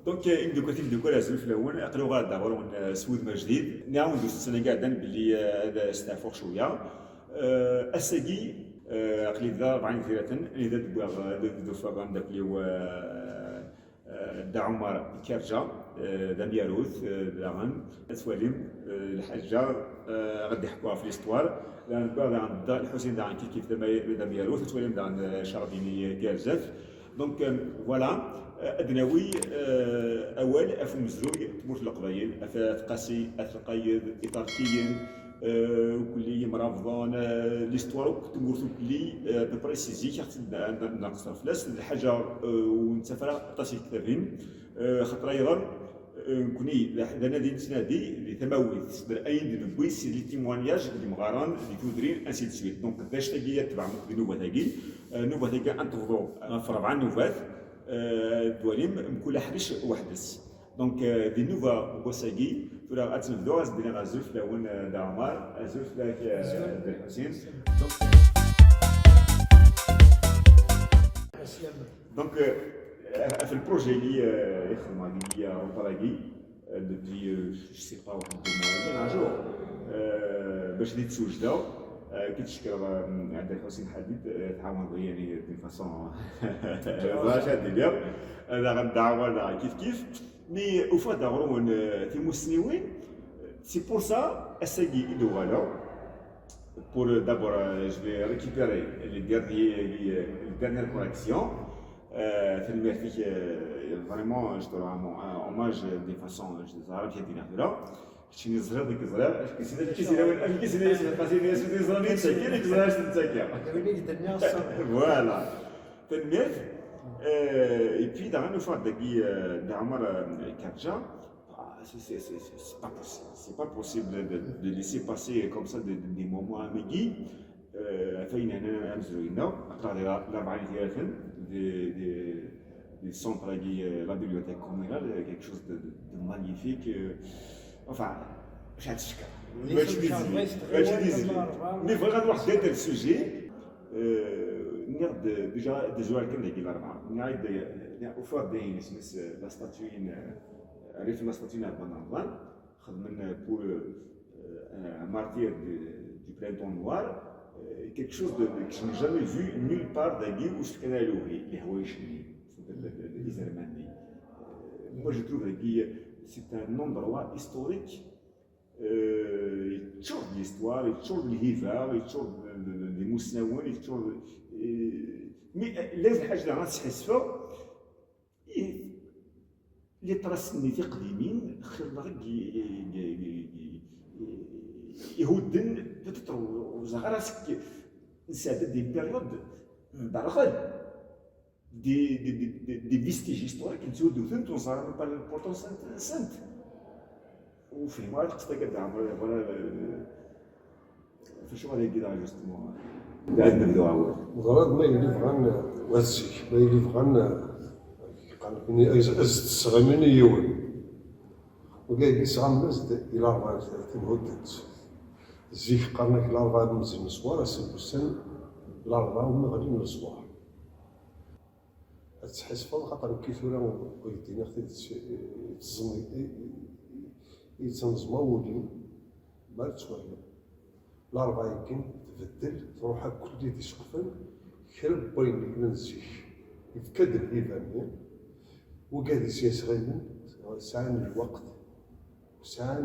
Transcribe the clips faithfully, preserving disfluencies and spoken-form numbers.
Donc, euh, imeddukal timeddukal, azul fell-awen, aql-aɣ ɣer da ɣur-wen, euh, s wudem ajdid. Nniɣ-awen-d ussan-agi iɛeddan belli, euh, ad steɛfuɣ cwiya. Euh, ass-agi, euh, aql-i da rebɛin tiraten, anida d-wwiɣ, euh, d-, d-ufiɣ ameddakel-iw, euh, euh, Dda Ɛumar Kerǧa, euh, d amyarut, euh, daɣen. Ad twalim, euh, lḥaǧa, euh, ad d-iḥku ɣef l'histoire. Daɣen, wwiɣ daɣen Dda Lḥusin daɣen kif kif d ama-, d amyarut, ad twalim daɣen, euh, Cardini Garzaf. Donc, euh, voilà, euh, ad nawi, euh, awal ɣef umezruy n tmurt n Leqbayel, ɣef At Qasi, At Lqayed, Iṭerkiyen, euh, ukelli Imrabḍen, euh, l'histoire akk n tmurt ukelli, euh, à peu près si zik, ad tt-, ad, ad nqeṣṣer fell-as, d lḥaǧa, euh, ur nettaf ara aṭas n tektabin, euh, xaṭer ayɣer, euh, nekkni d, d anadi nettnadi di tamawit, s ayen d-newwi si les témoignages d yimɣaren, di tudrin, ainsi de suite. Donc, d anect-agi ad tebɛem akk di nnubat-agi. Euh, nnubat-agi ad n-tebḍu ɣef rebɛa nnubat, euh, d walim, mkul aḥric weḥd-s. Donc, euh, di nnuba n wass-agi, tura ad tt-nebdu, ad s-d-iniɣ azul fell-awen, euh, Dda Ɛumar, azul fell-ak, euh, Dda Lḥusin. Donc, donc, euh, ɣef le projet-agi, euh, i xedmeɣ deg, euh, Ramadan-agi, euh, depuis, euh, je sais pas, au bout de mois, un jour, euh, bac ad d-ttwejdeɣ, euh, ki d-cekkreɣ, euh, Ɛebd Lḥusin Ḥadid, euh, tɛawneḍ-iyi, yani, d'une façon, ẓriɣ ad d-iliɣ, euh, daɣen Dda Ɛumar, daɣen kif kif. Mi ufiɣ-d aɣrum n, euh, timussniwin, c'est pour ça, ass-agi i d-uɣaleɣ, pour, euh, d'abord, euh, je vais récupérer les derniers, les, euh, les dernières corrections. Euh, tanemmirt-ik, euh, vraiment, je te rends un hommage de façon, je te rends un hommage. Keččini teẓriḍ deg ẓriɣ, amek i s-, amek i s-, amek i s-, amek i s-, amek i s-, voilà. Tanemmirt. Euh, et puis, daɣen, ufiɣ-d dagi, euh, Dda Ɛumar, euh, Kerǧa. Ah, c'est, c'est, c'est, c'est, c'est pas possible. C'est pas possible de, de laisser passer comme ça des, des, des moments am wigi. Euh, ɣef ayen yeɛnan amezruy-nneɣ, aql-aɣ di la-, l'Arbaɛin Tiraten, di, di, di centre-agi, euh, la bibliothèque communale, euh, quelque chose de, de, de magnifique, euh, enfin, mačči ad tcekker. Mačči d izli. Mačči d izli. Mais bɣiɣ ad nruḥ deg le sujet. Euh, nniɣ-d déjà, déjà kan dagi l'Arbaɛa. Nniɣ-d, ufiɣ-d ayen isem-is, euh, la statue, euh, rrif la statue n Ɛebban Remḍan. Xedmen pour, euh, un martyr du, du printemps noir, euh, quelque chose de, de, que je n'ai jamais vu nulle part dagi, ur s-fkan ara lewhi, leḥwayeǧ-nni, izerman-nni. Euh, moi, je trouve dagi, c'est un endroit historique, euh, yeččur d l'histoire, yeččur d lhiba, yeččur d, d, d, d imusnawen, yeččur d, euh, mais, euh, llan lḥaǧa ad sḥissfeɣ, Ih, les traces-nni tiqdimin, xilla i, i, ihudden, peut-être, ur ẓriɣ ara, c'est que nesɛedda des périodes n derɣel, des, des, des, des, des vestiges historiques, netthudduten, ur neẓri même pas l'importance-nsent. Ur fhimeɣ ara taqsiṭ-agi, Dda Ɛmer, voilà, euh, Ɣef acu ara yagi daɣ justement? Ad nebdu awal. Meɣrad ma yili bɣan, wat zik, ma yili bɣan, qqaren-ak, ad s-tesɣimini yiwen. Wagi yesɣamen-as-d i Larebɛa n Tiraten, hudden-tt. Zik qqaren-ak Larebɛa d mzin n ṣṣwar, ass n wussan, Larebɛa umi ɣlin leṣwar. Ad tḥisbeḍ, xaṭer nekki tura, ur k-d-iniɣ tidet, i, i, i, i, i yettneẓma wul-iw, ma ad twaliḍ. Larebɛa-agi tbeddel, truḥ akk di iseqfen, kra n wayen yellan zik. Yefka-d lhiba-nni, wigad i s-yesɣimen, sɛan lweqt, sɛan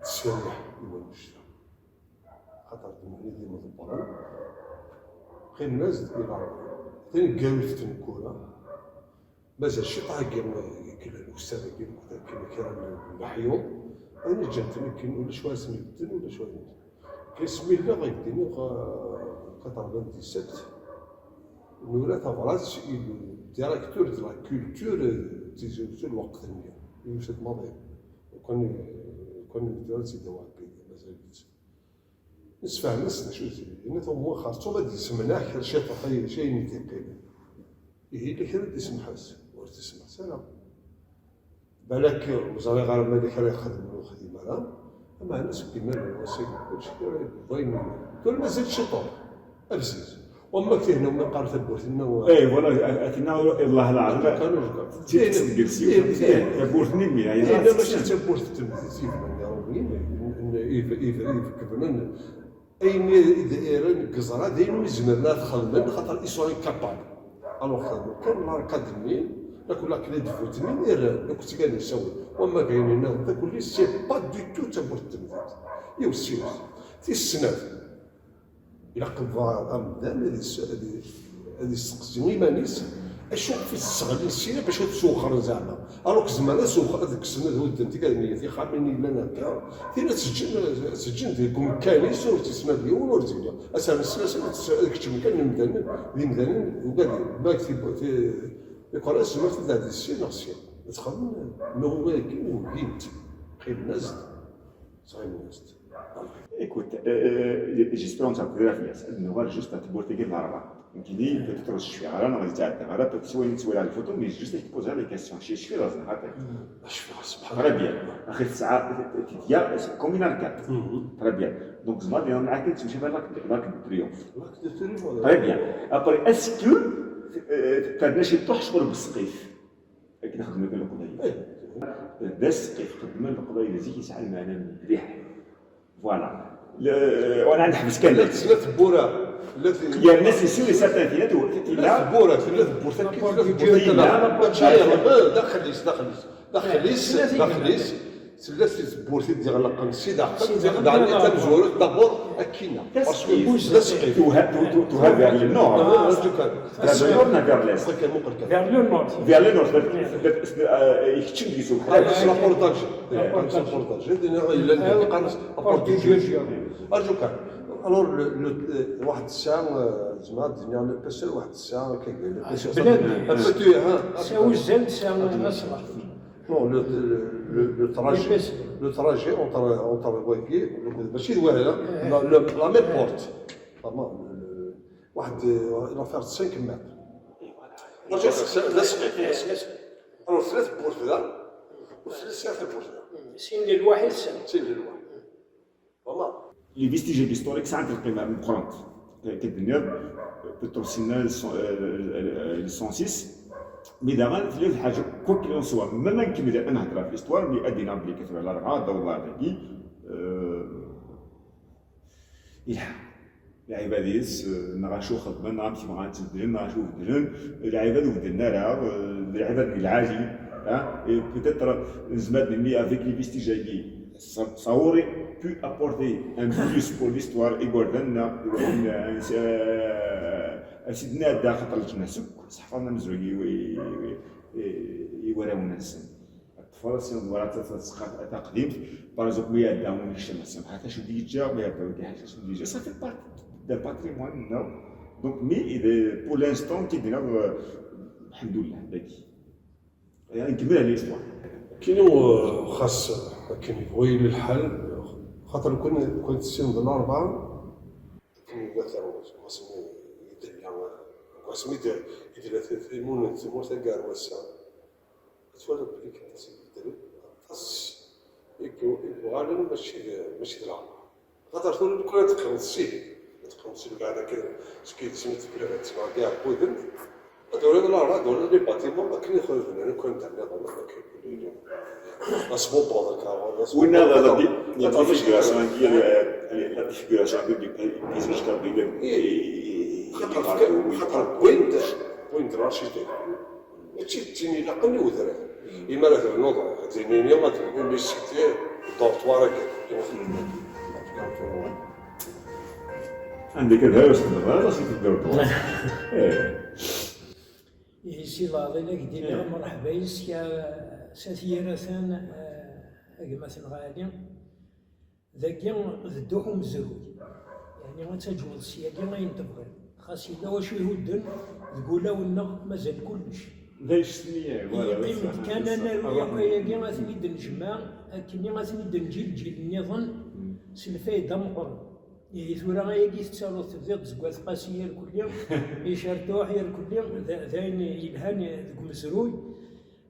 ttesriḥ i wannect-a. Xaṭer d nutni d imḍebbren, qqimen-as-d i Larebɛa. Taneggarut n tnekkura, mazal ciṭ agi, yekla ukessar-agi, akken kra n leḥyuḍ, ayen ǧǧan-ten akken, ulac wa asen-ibedden, ulac wa asen-ibedden. Asmi lliɣ, ad k-d-iniɣ, euh, quatre-vingt-dix-sept, nura tabrat i le directeur de la culture, euh, n Tizi Uzzu lweqt-nni, yusa-d maḍi. Ukan, ukan nura-tt-id awɛebbi, mazal-itt. Nesfehmem-as d acu d, yenna-t umwaxer, ṭṭum ad d-yessemneɛ kra ciṭuḥ, ay, ayen i d-yeqqimen. Ihi, yella kra i d-isemmeḥ-as, ur t-isemmeḥ ara. Balak, ur ẓriɣ ara ma yella kra yexdem ur yexdim ara, ameɛna seg imal n wass-agi, kullec kra yebḍa iman-nni. Tura mazal ciṭuḥ, abziz. Wamma kien, wamma qqar tawwurt-nni. Eh, voilà, akken Allah leɛzem. Kan ur kan. Tawwurt-nni mi, eh, la mačči d tawwurt n temdint, ayen i d-irren deg yeẓra d ayen umi zemren ad t-xedmen, xaṭer ils sont incapables. Alors, xedmen kan l'arcade-nni, la kula clé de voûte-nni, irren, la kula kan yessawen. Wamma d ayen-nniḍen, la kula, c'est pas du tout d tawwurt n temdint. Yiwet s yiwet. Tis snat, ilaq amdan ad yesteqsi iman-is acu i tesseɣli syin bac ad tt-wexxren zeɛma. Alors que zemren ad tt-wexxren, ad kksen, ad hudden tigadniyin, tixxamin yellan akka, tin ad tt-ǧǧen, ad tt-ǧǧen deg umkan-is, ur tt-isnad yiwen, ur tt-illa. Ad s-rren sslas, ad keččmen kan imdanen d imdanen ugaden. Ma tikwal tzemreḍ ad d-tɛeddiḍ syin neɣ syin, ad txedmeḍ, ma wagi ugint, qqimen-as-d. Sɣimen-as-d. Écoute, euh, euh, j'espère on s'en fera fias. Ad nuɣal juste ɣer tewwurt-agi n Larebɛa. Nekkini, peut-être ur cfiɣ ara, neɣ ur ttɛeddaɣ ara, peut-être s wayen ttwaliɣ les photos, mais juste ad k-poser la question. Cfiɣ, cfiɣ, subhanallah. Très bien. Axi tesɛa, tga, c'est comme une arcade. Très bien. Donc, tzemreḍ ad d-tiniḍ akken temcabi L'Arc de Triomphe. Très bien. Après, est-ce que, euh, terna ciṭuḥ ccɣel n wesqif? Akken xedmen kan Leqbayel. D asqif xedmen Leqbayel zik yesɛa lmeɛna mliḥ. Voilà. Wana neḥbes kan. Tella tewwurt, yerna c'est sûr et certain, tella tewwurt, tella tewwurt, tella tewwurt, tella tewwurt, mačči d axel-is, d axel-is, d axel-is, d axel-is. Tella tewwurt i d-iɣelqen si daxel, daɣen tamezwarut, d'abord, akkin-a. Parce que d asqif. Tu vas vers le nord. Vers le nord, vers l'est. Vers le nord, vers, vers, euh, keččem deg-s ubeḥri. La porte d'Alger. La porte d'Alger. Yellan deg, qqaren-as la porte du Djebdjeb. Arju kan. Alors, le, le, euh, واحد الساعة, euh, زعما الدنيا، l'épaisseur واحد الساعة كيقول l'épaisseur. Sɛa uzzal, sɛa aṣlaḥ. Non, le, le, le, le trajet, le trajet entre, entre wagi, le, ماشي d wayeḍ, la, le, la même porte. Vraiment, le, le, واحد, euh, il va faire cinq mètres. Voilà. Mačči d asqif, d asqif. Alors, tella tewwurt da, u tella tewwurt da. Sin lwaḥi, sin. Sin lwaḥi. Vraiment. Les vestiges historiques sɛant lqima meqqrant. Akken d-tenniḍ, Petrosina, le cent six, mais daɣen tella lḥaǧa, quoi qu'il en soit, même akken ad nehder ɣef l'histoire, mais ad d-iniɣ belli Katura Larebɛa, d awḍaɛ dagi, euh, yelḥa. Lɛibad-is, euh, neɣ acu xedmen, neɣ amek bɣan ttbeddlen, neɣ acu beddlen, lɛibad ur beddlen ara, euh, d lɛibad n lɛali, hein, et peut-être, euh, nezmer ad nini avec les vestiges-agi, ça, ça aurait pu apporter un plus pour l'histoire, igerdan-nneɣ, igerdan, euh, euh, ad s-id-nɛedda axaṭer leǧnas akk seḥfaren amezruy i, i, i, i warraw-nsen. Ṭṭfeḍ asin ḍwara taqdimt, par exemple, mi iɛedda unekcam asin, ḥaca acu d-yeǧǧa, mi iɛedda wagi ḥaca acu d-yeǧǧa, ça fait partie d'un patrimoine, non? Donc, mais, il est, pour l'instant, qui dit, euh, الحمد لله, dagi. Nkemmel l'histoire. Kinu, euh, xas akken yebɣu yili lḥal, xaṭer kwan, kwan tessineḍ Larebɛa, akken iwata, seg wasmi i d-tella, seg wasmi i d-, i d-tella timunent tmurt-agi ar wass-a. Ad twaliḍ belli kan ttbeddlen aṭas i yu-, i yuɣalen mačči d, mačči d Larebɛa. Xaṭer tura lukan ad teqqimeḍ s ihi, ad teqqimeḍ s lbeɛd akken seg yidis-nni tebra, ad tebɛeḍ iɛebbuden, ad twaliḍ Larebɛa, ad twaliḍ les bâtiments akken i xedmen akk anda nniḍen, akken asbubbeḍ akka, winna la, la di-, la défiguration, la défiguration du paysage kabyle. Xaṭer, xaṭer wwin-d, wwin-d l'architecte. Mačči d tin ilaqen i udrar. Imi ara ternuḍ, ad d-nini, ad d-nini, les cités, dortoir-agi. Anda kan ara s-tenɣa, la cité de dortoir. Eh. Ihi si Laḍin, ad k-d-iniɣ mreḥba yes-k, a, s At Yiratan, a, a gma-tneɣ Ɛli. Dagi d dduḥ umezruy. Yeɛni ad taǧuḍ syagi ayen tebɣiḍ. Xas yella wacu ihudden, deg ulawen-nneɣ mazal kullec. D anect-nni, eh, voilà, yeqqim-d kan ad naru akk ayagi, ad ten-id-nejmeɛ, akkenni ad ten-id-neǧǧ i lǧil nniḍen s lfayda meqqren. Ihi tura ayagi tettaruḍ tebdiḍ deg At Qasi irkelli, Icertuḥ irkelli, d, d ayen yelhan deg umezruy.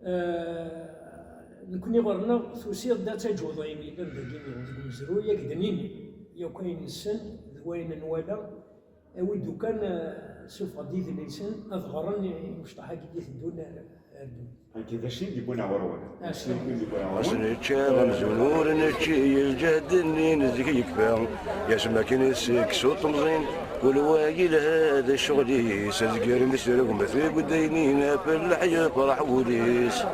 Eh, nekni ɣer-neɣ tusiḍ-d ad taǧuḍ ayen yellan dagi deg umezruy, ad k-d-nini yakk ayen nessen d wayen nwala, Awi-d ukan, eh, sufeɣ-d idlisen ad ɣren i imecṭaḥ-agi d-iteddun ar, ar ddunit. Akken d acu i d-yewwin ɣur-wen? Acu i d-yewwin ɣur-wen? Ass nečča amzun ur nečči, lǧehd-nni n zik yekfa. Yasmi akken i seg-s utemẓin, kul wa yelha d ccɣel-is, azger mi sregmet deg udaynin, ɣef leḥya yefreḥ wul-is.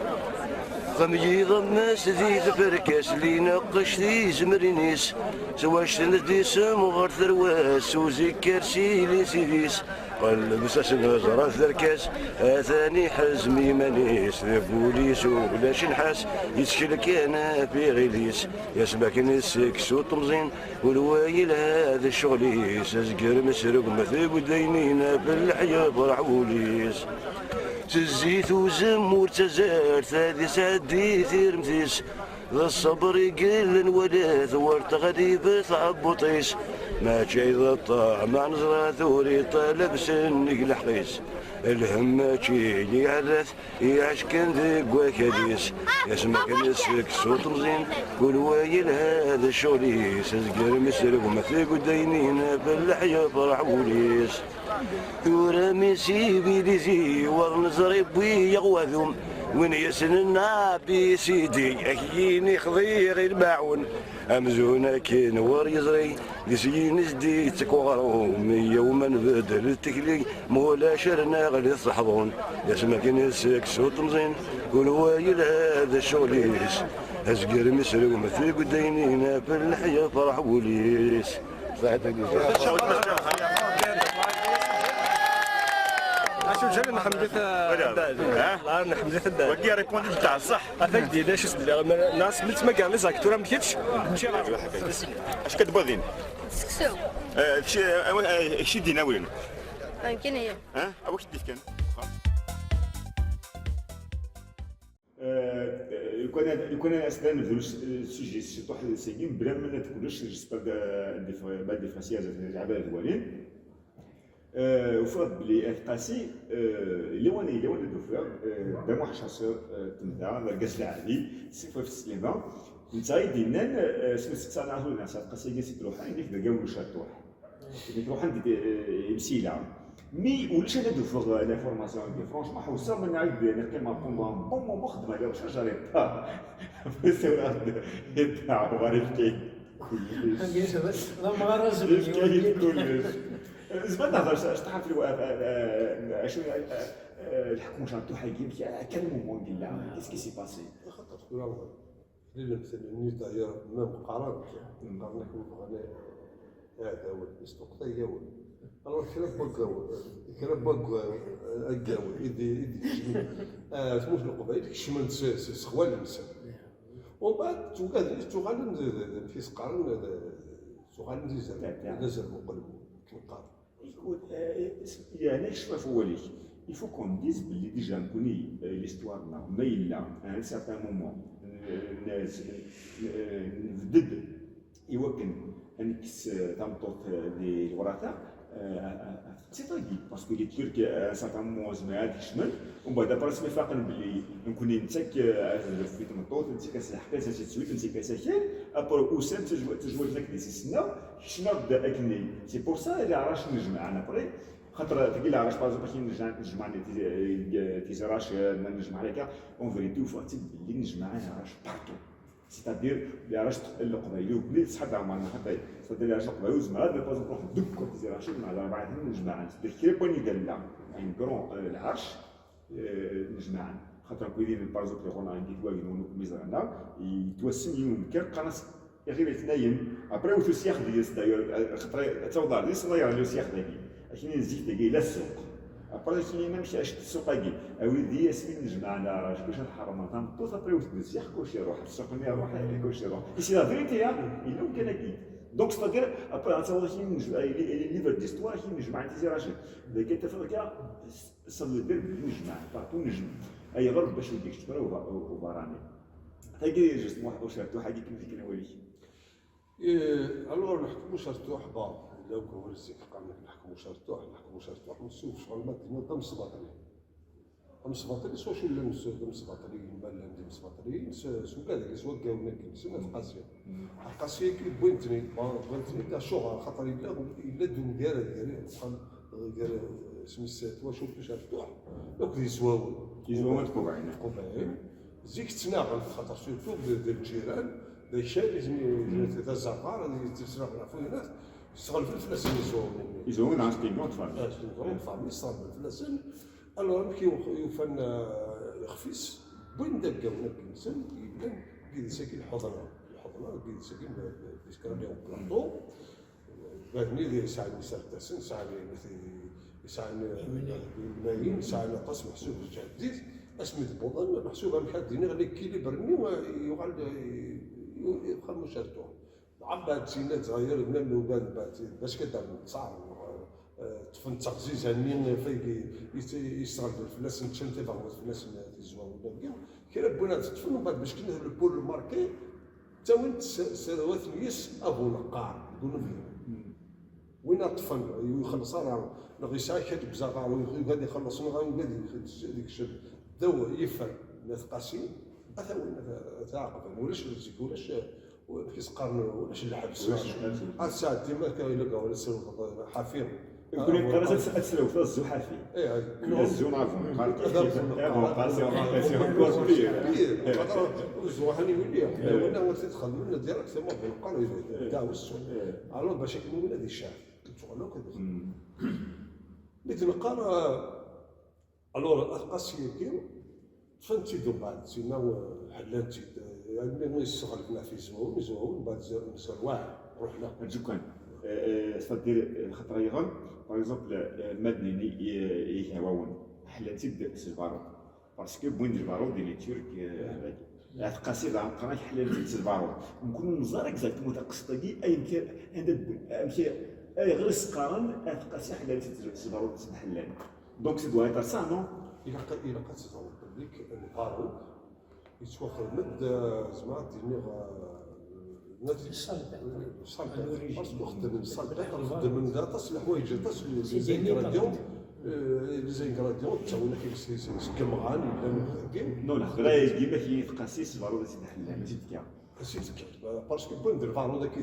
Xemyi d ammas di tferkas, li naqec tizemrin-is, s wacten d isem ɣer terwas, s uzikker s ilis-is. Qelleb s asen ẓrat d arkas, atan iḥezm iman-is, deg wul-is ulac nnḥas, yettkel kan ɣef iɣil-is. Yasmi akken i seg-s utemẓin, kul wa yelha d ccɣel-is, azger mi sregmet deg udaynin, ɣef leḥya yefreḥ wul-is. Tezzi tuzem ur ttazart, ad isɛeddi tiremt-is, d ṣṣber i yellan wala twar tɣalib tɛebbuṭ-is. Mačči d ṭṭameɛ neẓra-t ur iṭalab sennig lḥeqq-is. Lhemm mačči iɛerra-t, iɛac kan deg wakal-is. Yasmi akken i seg-s utemẓin, kul wa yelha d ccɣel-is, azger mi sregmet deg udaynin, ɣef leḥya yefreḥ wul-is. Tura mi s ibilizi war neẓri wwi-yaɣ wadum, win yessnen A B C D, ak-yini xḍiɣ i lmaɛun. Amzun akken war yeẓri, di syin i s-d-ittekk uɣrum, yyaw ma nbeddel tikli, ma ulac ar naɣli teḥḍun. Yasmi akken i seg-s utemẓin, kul wa yelha d ccɣel-is, azger mi sregmet deg udaynin, ɣef leḥya yefreḥ wul-is. Acu ǧan nḥemmlet ddan. Nḥemmlet ddan. Wagi répondit tɛeṣṣaḥ. Atak d-yella acu s-d-lliɣ. Nas mi ttmagaren les acteurs am kečč. Acu ka d-tebɣiḍ din? Seksu. Kečč i d-inawlen. Kan aya. Awi-k-d-ifkan. Lukan lukan ad as-d-nebdu sujjet ciṭuḥ segi mebla ma nniɣ kullec, j'espère ad d-iffeɣ, ad d-iffeɣ si azal lɛibad ad walin. Ufiɣ-d belli At Qasi, yella wanda, yella wanda d-ufiɣ Dda Muḥ Cacir, temda d argaz lɛali, sifef Slima. Netta i d-yennan, asmi sseqsan Ɛatul Nas At Qasi-agi si d-ruḥen, yenna-k d argaz n ucerṭuḥ. Nekk ruḥen-d imsila. Mi ulac ad d-ufiɣ l'information-agi, franchement ḥewseɣ mi nɛid neqqim pendant un bon moment xedmeɣ yaw charge à l'état. Après sawleɣ-d idda ɣer ifka-yi kullec. Ifka-yi kullec. Zemreɣ nehder acṭaḥ ɣef acu lḥekmu ucerṭuḥ-agi, amek akka le moment yella, qu'est-ce qui s'est passé? Tella lemtel-nni d'ailleurs même qqaren-t, qqaren-ak mi bɣan iɛdawen, isṭuqtayawen. Alors kra n waggawen, kra n waggawen, aggawen i d-, i d-yejmen ar tmurt n Leqbayel kecmen s, s, s ixwal-nsen. Umbeɛd tugad-is ttuɣalen d, d, d, amek i s-qqaren, d, ttuɣalen d izerman, d azermuqel akken qqaren. Écoute, euh, yeɛni kcef ɣef wawal-ik. Il faut qu'on dise belli déjà nekkni, euh, l'histoire-nneɣ ma yella à un certain moment, euh, n-, n-, euh, nebded i wakken ad nekkes, euh, tameṭṭut, euh, di lewrata, euh, c'est vrai, parce que les Turcs, euh, à un certain moment, zemren ad kecmen, umbeɛd après asmi faqen belli nekkni nettak, euh, azref i tmeṭṭut, nettak-as lḥeqq-is, ainsi de suite, nettak-as akal, après usan, ttejwa-, ttejwajen akken i s-ssneɣ, kecmeɣ-d akken-nni. C'est pour ça leɛrac nnejmaɛen après, xaṭer tagi leɛrac par exemple akken nnejmaɛen Tizi, Tizi Racen, nnejmaɛen akka, en vérité ufiɣ-tt-id belli nnejmaɛen leɛrac partout. C'est-à-dire leɛrac n Leqbayel ur bni tesḥa d ɛmer n Xaṭay, c'est-à-dire leɛrac n Leqbayel ur zemreɣ ad par exemple ruḥ dukk Tizi Racen neɣ d rebɛa nnejmaɛen, c'est-à-dire kra n wayen i d-alla, un grand, euh, leɛrac, euh, nnejmaɛen. Xaṭer akk wid, par exemple, iɣunna n Gitwagen, win akk mi ẓran-aɣ, yettwassen yiwen umkan, qqaren-as Iɣil Itnayen. Après, wet usyax deg-s, d'ailleurs, xaṭer ad taweḍ ɣer din, sḍiɣ usyax dagi. Akini n zik dagi, yella ssuq. Après, akini amek acu ssuq-agi? Awid-i asmi nnejmaɛen leɛrac, kullec ad ḥermen tameṭṭut, après, wet-d usyax, kullec iruḥ. Ssuq-nni iruḥ, kullec iruḥ. Et c'est la vérité, hein? Yella umkan-agi. Donc, c'est-à-dire, après, ad taweḍ akini, livre d'histoire, akini nnejmaɛen Tizi Racen. Dagi, ad tafeḍ akka, ça veut dire belli nejmeɛ, partout nejmeɛ. Ayɣer? Bac ur d-ikeččem ara uba-, uberrani. Tagi, juste, Muḥ-, ucerṭuḥ-agi, kemmel kan awal-ik. Eh, alors, leḥkem ucerṭuḥ, bon, yella akk wawal zik qqaren-ak leḥkem ucerṭuḥ, leḥkem ucerṭuḥ, mesuɣ ccɣel ma d-tenniḍ d amesbaṭli. Amesbaṭli, s wacu llan s-, d amesbaṭliyen, ma llan d imesbaṭliyen, s, s ugad-agi, s waggawen-agi, s At Qasi. At Qasi-agi wwin-ten-id, wwin-ten-id, acuɣer? Axaṭer yella, yella-d umgarad gar, gar, gar, isem-is twacult Ucertuḥ akked Yizwawen. Yizwawen d Qubɛin. Qubɛin. Zik ttnaɣen, xaṭer surtout d, d lǧiran, d akal, d azaɣar, yettesraɣ ɣef winnat, yesɣelben fell-asen Yizwawen-nni. Yizwawen d un grand famille. Ah, c'est une grande famille, yesɣelben fell-asen. Alors, amek yuɣ-, yufan, euh, ixef-is? Wwin-d aggawen akken-nsen, yellan deg yidis-agi lḥeḍna. Lḥeḍna, deg yidis-agi n, n, n Iskra Leon Plateau. Baden-i di sɛan isertasen, sɛan, sɛan imnayen, sɛan aṭas meḥsub lǧahdit. Asmi d-wwḍen, meḥsub amek ad d-iniɣ, l'équilibre-nni, euh, yuɣal, euh, yu-, yuɣal mucertuḥ. Ɛebbaḍ tinna tɣayr, même uban, bac ad d-nṣar, eh, ṭṭfen-d taɣziza-nni, fayeg yesɣelben fell-asen, ččan tibeɣmut fell-asen, eh, tizwawin-agi. Kra n win ad ṭṭfen, mbeɛd bac kan le, pour le marquer, ttawin-t s, s, s, s, s, s, abuneqqar, deg unebdu. Win ad ṭṭfen, ur ixelleṣ ara, neɣ yesɛa kra deg uzaɣar, ur yugad ixelleṣ, neɣ yugad ad yekcem ddaw yifer n At Qasi, ata win ad, ad t-ɛaqben. Ulac zik, ulac, ulac, amek i s-qqaren, ulac lḥebs. Ulac lḥebs. Ad sɛeddim akka, ila gawal ad srewteḍ ḥafi. Nekkni neqqar-as ad, ad srewteḍ azzu ḥafi. Eh, azzu n aɣbun. Azzu n aɣbun. Azzu ḥafi, win ad t-id-xedmen direct, ma d-neqqar, dɛa ussu. Alors, bac akken win ad icɛel. Tuɣal akk ad ixdem. Mi d-neqqar, euh, alors, At Qasi-agi, ṭṭfen-t-id umbeɛd, sima, euh, ḥellan-t-id, euh, almi yesseɣleb ɣef Yizwawen, Yizwawen, mbeɛd z-, zerwaɛ, ruḥen akk. Azukan. Euh, euh, c'est-à-dire, euh, xaṭer ayɣer, par exemple, euh, ma d-nini, euh, Ighawawen, ḥellan-t-id s lbarud. Parce que wwin-d lbarud di les Turcs, euh, dagi. At Qasi daɣen qqaren-ak ḥellan-t-id s lbarud. Nekkni ur neẓri exactement taqsiṭ-agi, ayen kan, anda d-, amek, ayɣer i s-qqaren At Qasi ḥellan-t-id s lbarud s lḥellan. Donc, ça doit être ça, non? Ilaq, ilaq ad teẓreḍ belli lbarud yettwaxdem-d, euh, zemreɣ ad d-iniɣ, euh, Ṣṣalbat. Ṣṣalbat. Parce que xeddmen ṣṣalbat, xeddmen-d aṭas n leḥwayeǧ, aṭas n les ingrédients, euh, les ingrédients, ttawin-ak seg yemɣan, yellan dagi. Non, lehḍra-agi ma k-iyi-tqasi s lbarud i s-d-ḥellan, mačči d kan. Parce que wwin-d lbarud-agi,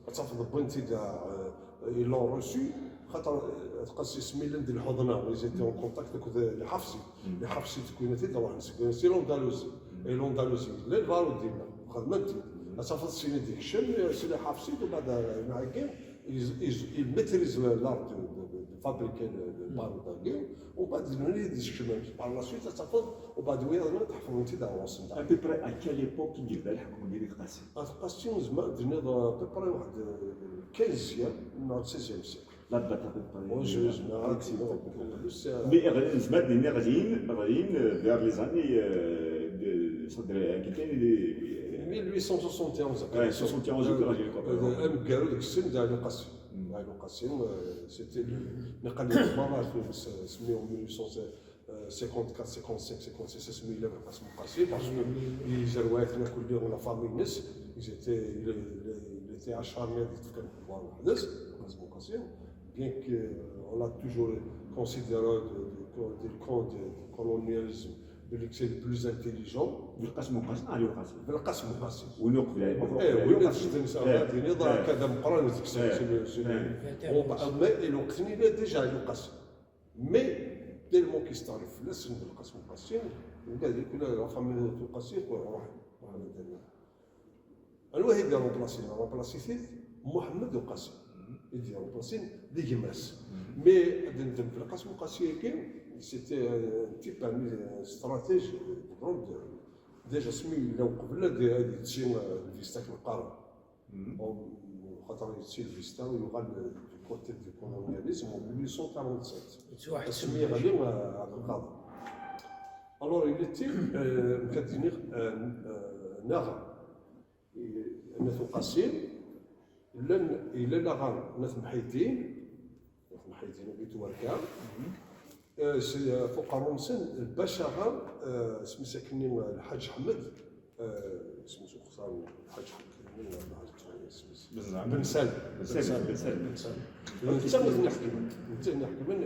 ad tafeḍ wwin-t-id, euh, ils l'ont reçu, xaṭer, euh, At Qasi asmi llan di lḥuḍna, ils étaient en contact akked, euh, les Ḥafsid. Les Ḥafsid wwin-t-id, ruḥen seg, c'est l'Andalousie. Et l'Andalousie, llan lbarud dinna, xedmen-t-id. Ad tafeḍ syin i d-ikcem, euh, c'est les Ḥafsid, u mbeɛd, euh, mɛeggi, ils, ils, ils maîtrisent le, l'art de, de, de, de fabriquer le, le barud-agi, u mbeɛd d nutni i d-iskecmen. Par la suite, ad tafeḍ, u mbeɛd wiyaḍ-nni ad ḥefḍen-t-id ar ɣur-sen. À peu près à quelle époque i yebda lḥekm-agi di Qasi? At Qasi, nezmer ad d-niniḍ, à peu près waḥed, euh, quinzième neɣ seizième siècle. La date à peu près. Bon, je, je me rappelle plus, euh, mais ɣlin, nezmer ad d-nini ɣlin, ɣlin, euh, vers les années, euh, de, ça devrait être les mille huit cent soixante et onze. Ouais, soixante et onze, euh, quoi. Ameggaru deg-sen d Ɛli Qasi. Ɛli Qasi, euh, c'était le, niqal, euh, semmiɣ en mille huit cent cinquante-quatre, cinquante-cinq, cinquante-six, asmi yella Belqasem Uqasi, parce que yezrew-iten akk, la famille-ines, ils étaient, il, il, il était acharné ad yefk pouvoir weḥd-s, Belqasem Uqasi, bien que, euh, on l'a toujours considéré de, de, de, de, de colonialisme, belli que c'est le plus intelligent. Belqasem Uqasi, Ɛli Uqasi. Belqasem Uqasi. Win uqbel, eh, win uqbel, win uqbel. Ad d-meqqren deg-sen, eh, mais lweqt-nni déjà Ɛli Uqasi. Mais tellement yesteɛref fell-asen Belqasem Uqasi, ula d kul la famille Uqasi, ruḥen, ruḥen ad d-rren. Anwa i d-iremplasin? Remplasit-id Muḥemmed Uqasi. I d-iremplasin d gma-s. Mais ad d-neddem Belqasem Uqasi-agi, c'était un type, un stratège de grande, déjà asmi yella uqbel ad, ad yetti, euh, lvista akken qqaren. Bon, xaṭer yetti lvista, yuɣal du côté du colonialisme en mille huit cent quarante-sept. Asmi yeɣli, euh, Ɛebdelqader. Alors, il était, euh, nekk ad d-iniɣ, euh, euh, neɣ, euh, n At Uqasi, llan, yella laɣer n At Mḥiddin, At Mḥiddin, At Werka. Euh, s, euh, ɣef uqerru-nsen, lbac-aɣ, euh, isem-is akkenni, euh, Lḥaǧ Ḥmed, euh, isem-is uxeṣṣar, Lḥaǧ Ḥmed, isem-is. Ben Salim. Ben Salim, Ben Salim. Netta i ten-iḥekmen, netta i ten-iḥekmen.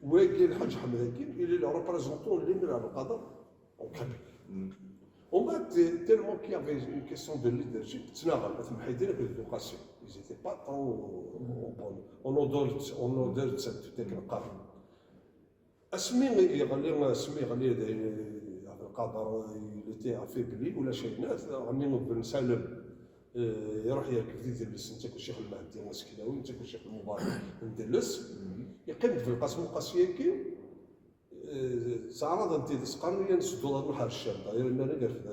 Wagi Lḥaǧ Ḥmed-agi, il est le représentant de l'émir Abdelkader en Kabylie. ومن بعد, tellement qu'il y avait une question de leadership, ttnaɣen At Mḥiddin akked Buqasim. Ils étaient pas trop en bonne, en odeur, en odeur de cette, de cette. Asmi yeɣli, asmi yeɣli d ayen, Abdelkader, il était affaibli, ulac ayen, ɣni Ben Salem, eh, iruḥ yerkeb di Delles, netta akked Ccix Lmehdi Aseknawi, netta akked Ccix Lmubarak n Delles. Yeqqim-d Belqasem Uqasi-agi, eh, ttɛaraḍen tidet, qqaren-iyi ad nseddu ad nruḥ ar Ccam. D'ailleurs, imir-nni yerfed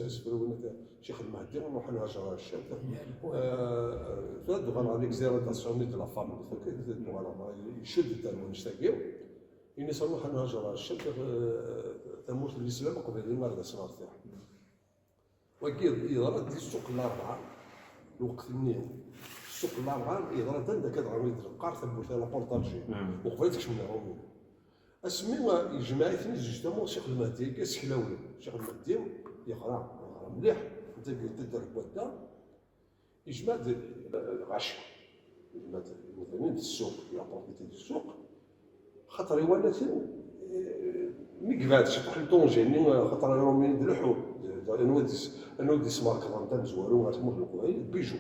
asefru-nni, Ccix Lmehdi, nruḥ ad nhajer ar Ccam. Eh, tura d-uɣaleɣ l'ex-hérédation de la famille, tura d-uɣaleɣ, icud-d ar wannect-agi. Ini-as nruḥ ad nhajer ar Ccam, eh, tamurt n Lislam aqbayli ar d as-nertiḥ. Wagi yeḍra-d di ssuq n Larebɛa, lweqt-nni, ssuq n Larebɛa yeḍra-d anda akka dɣa i d-neqqar tawwurt, l'aéroport d'Alger. Uqbel ad kecmen Iṛumyen. Asmi, eh, yejmeɛ-iten-id justement Ccix Lmehdi-agi aseklawi. Ccix Lmehdi yeɣra, yeɣra mliḥ, deg Taddart n Wadda, yejmeɛ-d, eh, lɣaci. Yejmeɛ-d imdanen di ssuq, la propriété di ssuq. Xaṭer iwala-ten, eh, mi yebɛed ciṭuḥ n Tanger-nni, xaṭer Iṛumyen d leḥḥu, anwa d-is-, anwa d-ismerkḍen d amezwaru ɣer tmurt n Leqbayel, Bijou,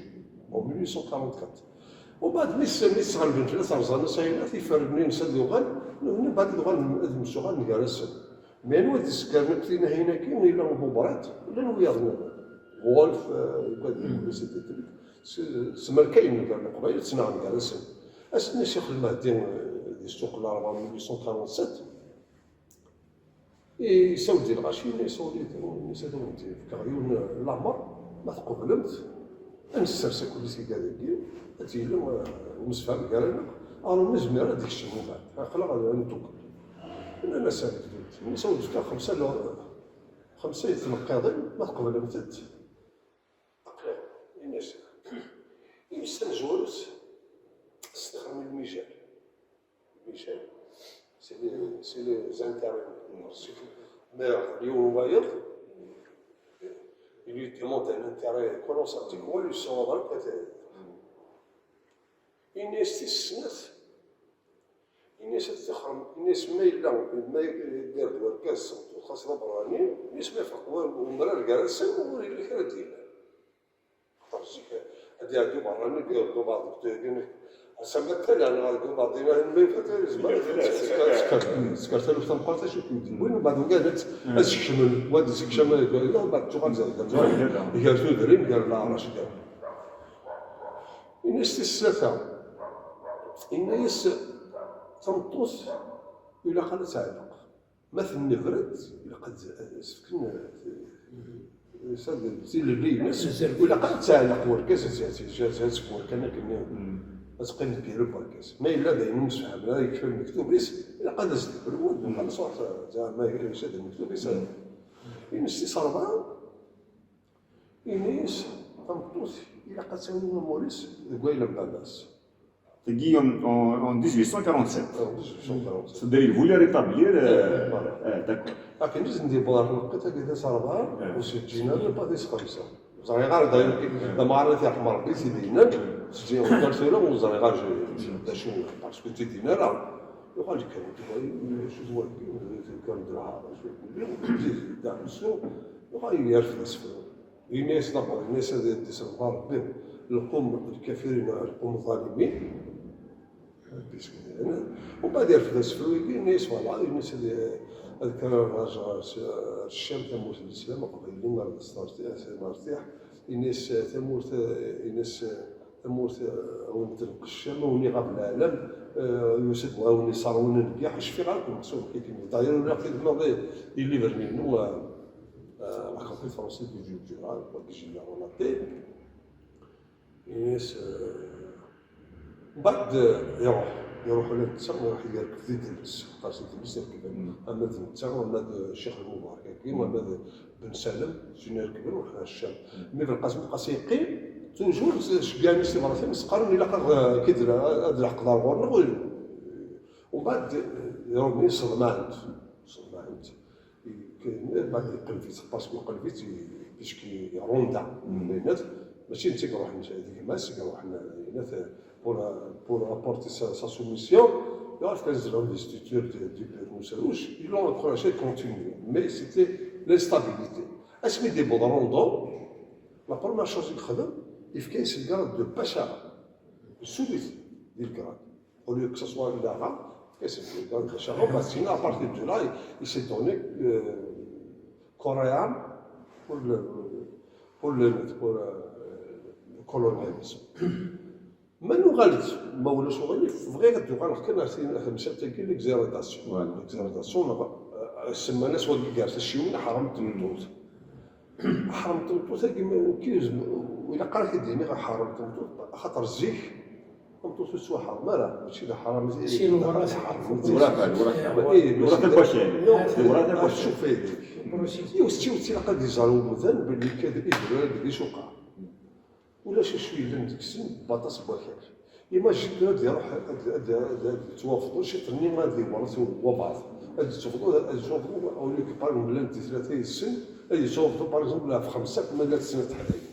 en mille huit cent quarante-quatre. Umbeɛd mi s-, mi sɣelben fell-as, rẓan-as ayen, tifergnin-is ad yuɣal, nutni mbeɛd ad uɣalen ad msuɣalen gar-asen. Mais anwa d-isegren akk tinahin-agi? Yella Bubraṭ, llan wiyaḍ nniḍen. Wolf, eh, yugad, s, s merkayen gar Leqbayel, ttnaɣen gar-asen. Ass-nni Ccix Lmehdi, eh, di ssuq n Larebɛa mille huit cent quarante-sept, isawel-d i lɣaci, yenna-yas, yenna-yas ad awen-d-fkeɣ yiwen n lamer, ma tqeblemt, ad nessers akk tiga dagi, ad yili, eh, umsefham gar-aneɣ, alors nezmer ad d-ikcem umbeɛd. Aql-aɣ ad ndukkel. Nnan-as ad ddunt. Nnan-as ad d-fkeɣ xemsa, xemsa n tneqqiḍin, ma tqeblemt-tt. Aql-aɣ. Ini-as, ini-as tamezwarut, tessexdem lmijal. Lmijal, c'est les, c'est les intérêts. Mais yiwen wayeḍ, il lui demande un intérêt colossal, tu vois, lui, son adresse, peut-être. Ini-as tis snat, ini-as ad tixrem, ini-as ma yella, ma yedder-d wergaz s tmeṭṭut xas d aberrani, ini-as ma yefreq wa-, umrar gar-asen, ur yelli kra d-yellan. Xaṭer zik, ad iɛeddu berrani, ad iɛeddu beɛḍ n, ass-a ma ttalan ɣer deg umaḍi, ma yefat, yezmer ad tesker taluft tameqqrant, acu i kem-d-yewwin, umbeɛd ugad ad, ad sekcmen, wa d-isekcem, umbeɛd tuɣal gar, gar tudrin, gar leɛrac, gar. Ini-as tis tlata, ini-as tameṭṭut ilaq ad tɛelleq. Ma tennebred, ilaq ad s-fken, eh, s-, tilelli-ines, ilaq ad tɛelleq wergaz, ad, ad, ad, ad seg werkan akken, ad teqqim deffir wergaz. Ma yella d ayen umsefhamen, ara yekfel lmektub-is, ilaq ad as-d-tefru, ad yuɣal sort, eh, zeɛma icad lmektub-is. Ines tis rebɛa, ini-as, tameṭṭut, ilaq ad tawi amur-is deg wayla n baba-s. Tagi, en, en, en dix-huit cent quarante-sept. Alors, dix-huit cent quarante-sept. C'est-à-dire, il voulait rétablir, euh, voilà. Euh, d'accord. Akken i sen-d-yewweḍ ɣer tneqqit-agi d ass rebɛa, ur s-yeǧǧin ara pas d ass xemsa. Ẓriɣ ara d ayen, d amɣar i t-iṛḥem Ṛebbi, i t-id-yennan, s-ǧǧiɣ ugar tura ur ẓriɣ ara d acu, parce que ur t-id-yenni ara. Yuɣal kan, acu d wagi, kan d lɛar, acu d wagi, d aɛusu, yuɣal yerfed asefru. Ini-as d'abord, ini-as ad d-iselḍa Ṛebbi lqum lkafirin, lqum ẓalimin. Umbeɛd yerfed asefru-agi, ini-as, voilà, ini-as ad, ad kkreɣ ar, ar, ar Ccam, tamurt n Lislam, aqbayli, ar d as-nertiḥ, nertiḥ. Ini-as tamurt, ini-as tamurt, eh, a wen-tenqec, a wen-iɣab leɛlam, eh, yusa-d wa wen-iṣerwen nniḥ, cfiɣ akk meqsud kikini. D'ailleurs, uriɣ-t-id maḍi di livre-nni-inu, eh, eh, la conférence du Djoudjourat, wagi j'ai relaté. Ini-as, eh, mbeɛd, eh, iruḥ, iruḥ ula d netta, iruḥ yerkeb di Delles, qqar-as di Delles yerkeb, ama d netta, ama d Ccix Lmubarak-agi, ama d Ben Salem, zun rekben, ruḥen ar Ccam. Mi Belqasem Qasi yeqqim, toujours ceggɛen-as tibratin, s-, qqaren ilaq ad, ad, ad leḥqeḍ ar ɣur-neɣ. Umbeɛd, eh, Iṛumyen ṣeḍmaɛen-t, ṣeḍmaɛen-t. Mbeɛd yeqleb-itt, parce que yeqleb-itt, puisque iṛunda, mačči netta i iṛuḥen d gma-s, i iṛuḥen, yenna-t, pour, pour apporter sa, sa soumission. Yaf kan zedɣen di structure du Bermousse Rouge, ils l'ont encouragé de continuer, mais c'était l'instabilité. Asmi d-yewweḍ Rondon, la première chose i yexdem, yefka-yas le grade de pacha, yessuli-t di le grade. Au lieu que ce soit une arabe, yefka-yas le grade de pacha. Bah, sinon, à partir de là, il, il s'est donné euh, corps et âme pour le, pour le, pour le, le colonialisme. Ma nuɣal-d, ma ulac uɣilif, bɣiɣ ad d-uɣaleɣ kan ar tin, ar temsalt-agi n l'exhérédation. L'exhérédation, neɣ, eh, semman-as wagi gar tacciwin, ḥram n tmeṭṭut. Ḥram n tmeṭṭut-agi, ma, ki-, ilaq ara k-id-iniɣ ḥram n tmeṭṭut, axaṭer zik, tameṭṭut ur tettwaḥrem ara, mačči d aḥram, si lweraṣ. Lweraṣ, lweraṣ. Eh, lweraṣ lweraṣ n wakal. Lweraṣ n wakal. Cuf ayagi. Yiwet, yiwet ilaq ad iẓer umdan belli kan idurar deg icuqa. Ulac acu yellan deg-sen, baṭas n wakal. Imagine kan ad iruḥ, ad, ad, ad, ad yettwafḍu ciṭ-nni, ad iwreṣ wabeɛḍ. Ad yettwafḍu, ad yettwafḍu, au lieu que, par exemple, llant di tlata yid-sen, ad yettwafḍu, par exemple, ɣef xemsa, ma llant snat teḥdayin.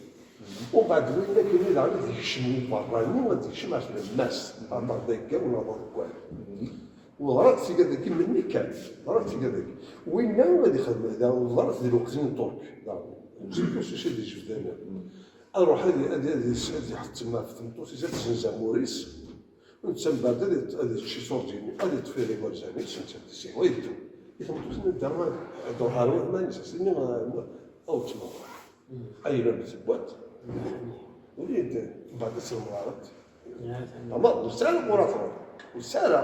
Umbeɛd, winna kan daɣen ad yekcem i berrani, ad yekcem ar tlemmast, aḍar d aggaw neɣ d aḍeggal. Weḍrat tga dagi menni kan, weḍrat tga dagi. Winna ad ixdem, daɣen weḍrat di lweqt n Ṭṭurk, daɣen. Zik ur s-, ur s-, ad yejbed aman. Aruḥ ad, ad, ad, ad iḥettem ɣef tmeṭṭut-is, ad tessenz amur-is, netta mbeɛd ad, ad yečč iṣurdiyen, ad yeṭṭef iɣiwersan-is, netta ad yesihwa yeddu. I tmeṭṭut-nni ad d-terr, ad d-truḥ ar waman-is, ad s-tini, "Awet ma." Ayla n tewwat, ur d-, mbeɛd ad tt-temɣareḍ. Ama ur tesɛi ara ɣur-a truḥ, ur tesɛi ara.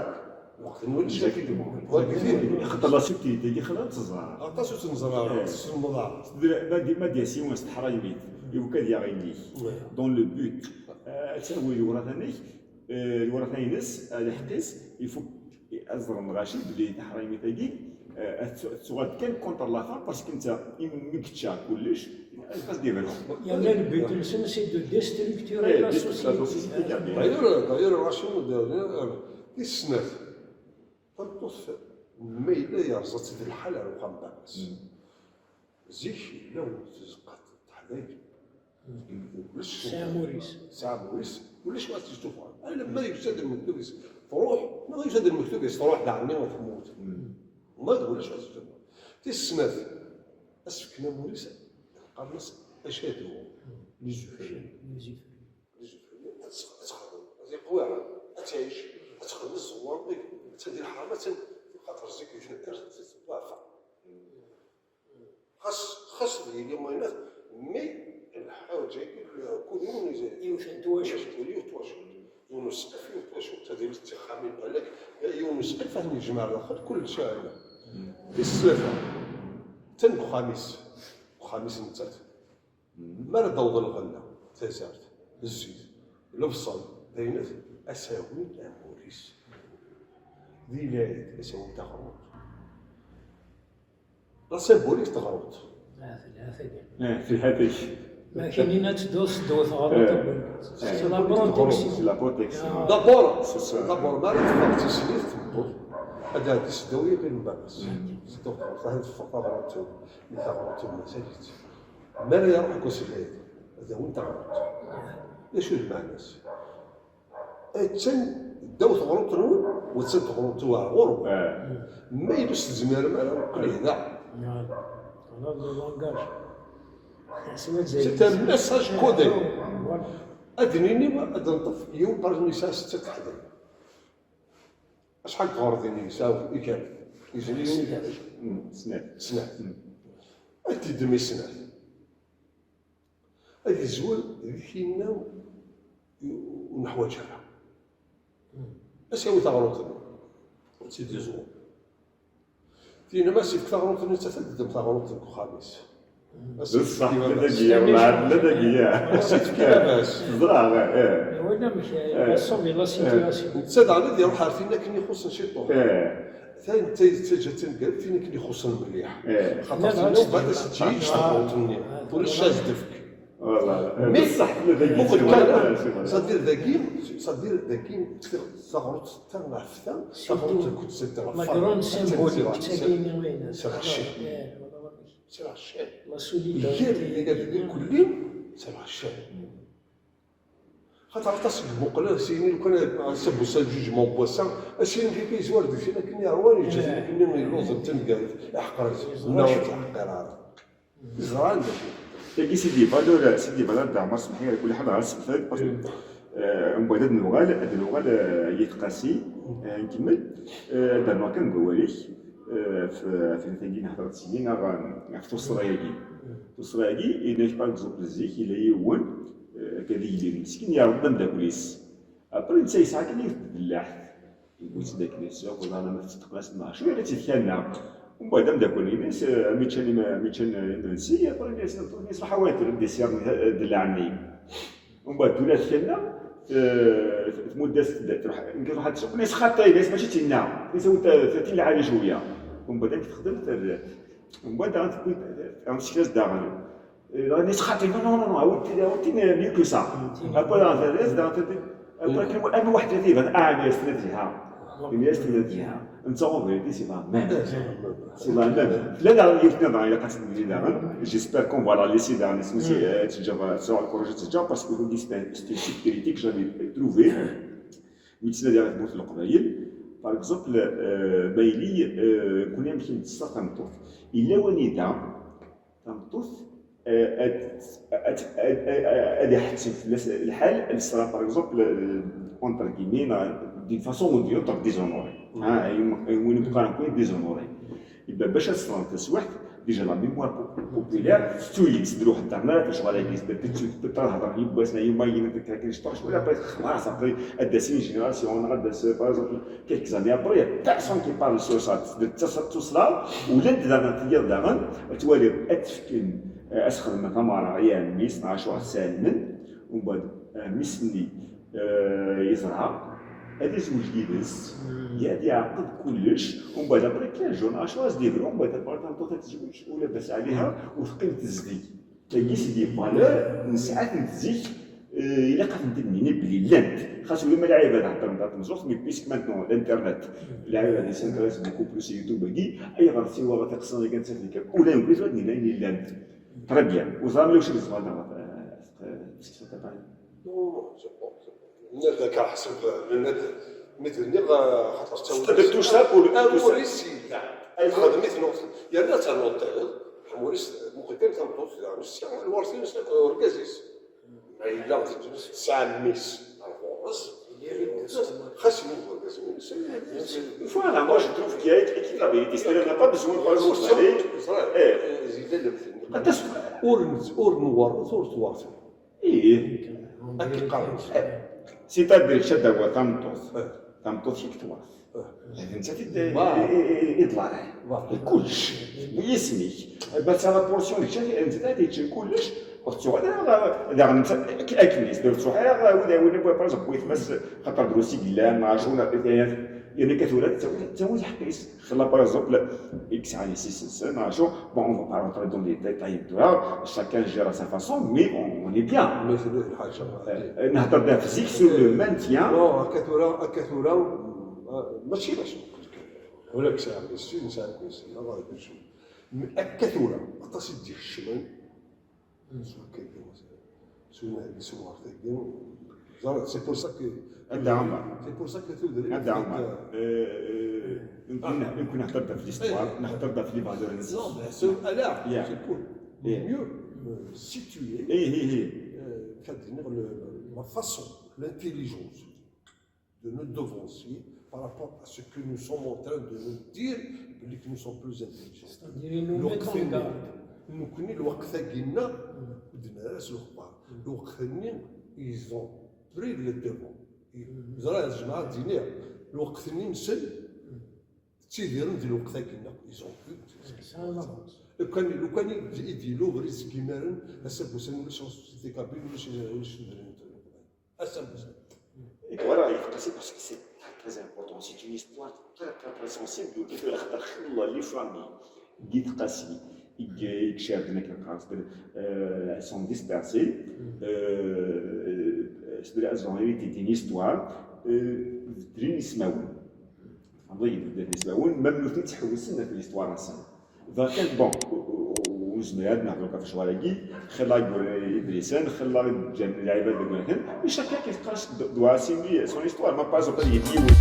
Lweqt n wullis ad t-id-yemmut. Xaṭer la sécurité-agi xla ad teẓra. Aṭas ur tt-neẓra ara, ur tt-tesselmeḍ ara. Ma d-, ma d-yas yiwen s teḥraymit, iwekka ad yaɣ yelli-k. Ouais. Dans le but, euh, ad tawi lweraṭ-nnek, euh, lweraṭ-ines, euh, lḥeqq-is, il faut ad ẓren lɣaci belli taḥraymit-agi, euh, ad t-, ad tuɣal kan contre la femme, parce que netta, imi, mi yečča kullec, ad, ad d-ibru. Yerna le but-nsen, c'est de déstructurer la société. D'ailleurs, d'ailleurs, Rachid, euh, tis snat, tameṭṭut, ma yella yerẓa-tt di lḥal ar uxxam n baba-s. Zik, yella win tezqat teḥdayin. Ulac tesɛa amur-is. Tesɛa amur-is, ulac wacu tettufɣa. Alamma yusa-d lmektub-is, truḥ, neɣ yusa-d lmektub-is, truḥ daɣen ad temmut. Ma d ulac wacu tettufɣa. Tis snat, ad s-fken amur-is, qqaren-as acadu. Les effets. Les effets. Ad tx-, ad txedmeḍ, ad yeqwiɛen, ad tɛic, ad txedmeḍ ẓẓewwer, ad tadi lḥeram, ad ten-, xaṭer zik di taddart tettwaɛfa. Xas, xas d yili maynat, mi lḥaǧa-agi, kul yiwen iza-, yiwet n twacult. Yiwet n twacult. Yiwen usqef, yiwet n twacult, ad yili d tixxamin balak, yiwen usqef ad ten-yejmeɛ daxel, kullec ɛla. Tis tlata, atan deg uxxam-is, uxxam-is nettat. Mi ara d-taweḍ lɣella, tazart, zzit, lebṣel, d ayen ad, ad s-awin amur-is. Di lɛid, ad s-awin taɣruḍt. La symbolique teɣruḍt. Ah, telha tagi. Eh, telha tagi. Ma kinin ad tedduḍ, tedduḍ ɣer uṭebbi. Eh. C'est la protection. C'est la protection. Ah. D'abord, c'est ça. D'abord, mi ara teffeɣ tislit tmeṭṭut, ad tɛeddi seddaw yiɣil n baba-s. Mm. Seddaw tɣruḍt, ad teffeɣ taɣruḍt, mi taɣruḍt mazal-itt. Mi ara iruḥ deg uselɛid, ad awin taɣruḍt. D acu d lmeɛna-s? Attan ddaw teɣruḍt-nwen, u attan teɣruḍt-iw ar ɣur-wen. Eh. Ma yella ur s-tezmirem ara, qqlet da. C'est un message codé. Voilà. Ad nini, ad neṭṭef yiwen, par exemple, yesɛa setta teḥdayin. Acḥal n tɣerḍin i yesɛa ikan? Yezri yiwen ikan. Mm, snat. Snat. Mm. Ad t-id-ddem i snat. Ad yezwir di tinna ur neḥwaǧ ara. Ad s-yawi taɣruḍt-nni. Ad tt-id-yezwir. Tinna ma s-yefk taɣruḍt-nni, nettat ad d-teddem taɣruḍt deg uxxam-is. D ṣṣeḥ, la dagi, la dagi. Teẓra, eh. Wala amek, eh, la situation. Netta daɣen ad iruḥ ar tin akken ixuṣṣen ciṭuḥ. Eh. Ta, ta, ta, ta, tin akken ixuṣṣen mliḥ. Eh. Xaṭer tinna, u bad as-tt-yeǧǧ taɣruḍt-nni. Ulac as-d-tefk. Voilà. Mais, d ṣṣeḥ, la dagi, c'est-à-dire dagi, c'est-à-dire dagi, taɣruḍt ta ɣef ta, taɣruḍt akked ta ɣef ta. La grande symbolique, c'est la chaîne. C'est la chaîne. La solidarité. Iger, iger di kulli, c'est la chaîne. Xaṭer aṭas i imuqlen, s-yini lukan ass-a n wass-a, jugement n wass-a, a s-yini kifkif yezwar deg sin akken yeṛwa, yeǧǧa tin akken yelluẓ d taneggarut, iḥqer-as. Neɣ ur t-iḥqir ara. Yeẓra anda-t. Tagi, c'est des valeurs, c'est des valeurs d Ɛmer, semḥ-iyi, ala kulli ḥal, ɣer sefred, parce que, euh, mbeɛd ad nuɣal, ad nuɣal, euh, Yat Qasi, euh, nkemmel, euh, ad d-rnuɣ kan deg wawal-ik, euh, ɣef, ɣef tagi nehder-d syin, neɣ, euh, ɣef tuṣṣra-agi. Tuṣṣra-agi, yenna-k, par exemple, zik, yella yiwen, euh, akka d igellil meskin, yerḍel ameddakel-is. Après, netta yesɛa kan yiwet n tbellaɛt. Yewwi-tt-id akken isuq, wala ma tettqnas, ma acu, yerra-tt-id kan-nneɣ. Umbeɛd ameddakel-ines, eh, mi ččan ima-, mi ččan, eh, imensi, après, yenna-as, yenna-as, "Ruḥ a wayeḍ, ad d-isiɣ, eh, ddellaɛ-nni." Umbeɛd, tura tkanna, eh, tmudd-as-d, truḥ, nekk ruḥ ad tsuq, yenna-as, "Xaṭi, yenna-as, mačči d tinna." Yenna-as, "Awi-d ta-, ta-, tin lɛali cwiya." Umbeɛd, amek texdem, terra-t. Umbeɛd, daɣen tewwi, daɣen tessekna-as daɣen. Eh, daɣen yenna-as, "Xaṭi, non, non, non, non, awi-d tin, awi-d tin, eh, mieux que ça." Après, daɣen terra-as, daɣen terra-t, après, kan, am waḥed ad yebɣan, ah, yenna-as, tenna-t, ha. Yenna-as, tenna-t, ha. Netta, en vérité, c'est la même. C'est la même. Tella daɣen yiwet nniḍen, ilaq ad tt-nini daɣen. J'espère qu'on va la laisser daɣen, isem-is, eh, teǧǧa, sɛuɣ lkuṛaj ad teǧǧa, parce que c'est un, c'est un site critique, j'avais trouvé. Mi ttnadiɣ ɣef tmurt n Leqbayel, par exemple, euh, ma yili, euh, kuni amek i nettṣṣer tameṭṭut. Yella wanida tameṭṭut, euh, ad, ad, ad, ad, ad iḥettem fell-as lḥal, elle sera, par exemple, euh, entre guillemets, d'une façon ou d'une autre, déshonorée. Hein, ayen, ayen win i d-qqaren kuni déshonorée. Iba bac ad ṣṣren taswiɛt, déjà la mémoire po-, populaire, tettu-yi-tt, d lweḥd n ara tecɣal-agi, tettu-, tettu-, tettu-, tehder yiwwas, neɣ yuma, yini, tekka kan cṭuḥ, cwaya, après, xlaṣ, après, ad d-tas une génération, neɣ ad d-tas, par exemple, quelques années après, il y a personne qui parle sur ça. D-, d-, tusla, ula d daɣen, tiyaḍ daɣen, ad twaliḍ, ad tefken, eh, ad s-xedmen tameɣra i ɛemmi-s, neɣ acu ad s-ɛelmen, umbeɛd, ɛemmi-s-nni, eh, yeẓra, ad izweǧ yid-s, ad yeɛqed kullec, umbeɛd après quinze jours, neɣ acu ad s-d-yebru, umbeɛd après tameṭṭut ad tezweǧ, ula d asɛaliha, ur teqqim tezdeg. Tagi, c'est des valeurs, nesɛa-tent zik, eh, ilaq ad tent-id-nini belli llant. Xas ula ma lɛibad heddren ɣef tmeẓẓuɣt, mais puisque maintenant l'internet, lɛibad ils s'intéressent beaucoup plus à YouTube-agi, ayɣer tiwaɣa tiqsiḍin kan ttafent kan, ula d nekk tura ad d-nini ayen yellan. Très bien. Ur ẓriɣ ma ulac ur ẓriɣ, eh, eh, Non, c'est bon, c'est bon. Nniɣ-d akka ḥseb, nniɣ-d, mi d-nniɣ, xaṭer ttawil-is. Tout ça pour, tout ça. Amur-is yella. Xdem-it nuɣ-, yerna ternuḍ tayeḍ, amur-is, muqel kan tameṭṭut, daɣen, sya, lweṛt-ines, urgaz-is. Ma yella tesɛa mmi-s ar ɣur-s, xas yemmut urgaz-ines. Voilà, moi je trouve qu'il y a équitabilité. C'est-à-dire, on n'a pas besoin de... Ur tettawil, ẓriɣ. Eh. Zid-, ur n-, ur nwerreḍ, ur twerreḍ. Ih. Ad k-iqqar. C'est-à-dire, kečč ad d-tawiḍ tameṭṭut. Eh. Tameṭṭut-ik twert. Eh. D nettat i d-, i, i, i, i d la règle. Voilà. Kullec. Yisem-ik. Ma tesɛiḍ la portion, d kečč, d nettat ad yeččen kullec. Ur tettuɣal ara, daɣen nettat, ak-, akken-is, ur tettuɣal ara, wid, wid, wid, par exemple, waytma-s, xaṭer drus i yellan, neɣ acu, neɣ, yerna akka tura, tettawi, tettawi lḥeqq-is. Xilla, par exemple, i yesɛan iselsen, neɣ acu, bon, on va pas rentrer dans les détails, tura, chacun gère à sa façon, mais on, on est bien. Mais c'est le, le حاجة. Euh, نهضر دابا في zik sur le maintien. Non, akka tura, akka tura, euh, ماشي باش نقول لك. ولا كسا، c'est une, c'est un, c'est une, c'est une, mais akka tura, aṭas i d-ikecmen. Swa akka, swa, swa, c'est pour ça que, c'est pour ça que tudrin, يمكن، يمكن نهضر في l'histoire، نهضر في les valeurs. Non, mais c'est, là, c'est pour mieux, euh, situer, euh, كدير le, la façon, l'intelligence de nos devanciers par rapport à ce que nous sommes en train de nous dire, que nous sommes plus intelligents. C'est-à-dire, ils nous mettent en garde. Nekkni lweqt-agi-nneɣ, ur d-nerra s lexbar. Lweqt-nni, ils ont pris le devant. Ẓriɣ, jmaɛ ad d-iniɣ, lweqt-nni-nsen, ttidiren di lweqt-agi-nneɣ. Ils ont pu. Lukan, lukan i d-, i d-yella ubrid seg imaren, ass-a n wussan ulac la société kabyle, ulac, ulac tudrin. Ass-a n wussan. Et voilà, Yat Qasi, parce que c'est très, très important. C'est une histoire très, très, très sensible. Ur yeffiɣ axaṭer xilla les familles n Yat Qasi i icerden akken qqaren, c'est-à-dire, euh, elles sont dispersées. Euh, c'est-à-dire, elles ont hérité d'une histoire, euh, beddlen ismawen. Tfehmeḍ-iyi, beddlen ismawen, même nutni ttḥewwisen ɣef l'histoire-nsen. Dɣa kan, bon, ur, ur, ur Ad nehḍer ɣef lecɣal-agi, xilla i yura idlisen, xilla i d-ǧǧan lɛibad deg wakken, mais chacun qui se crache doit assumer son histoire. Ma par exemple, ad yili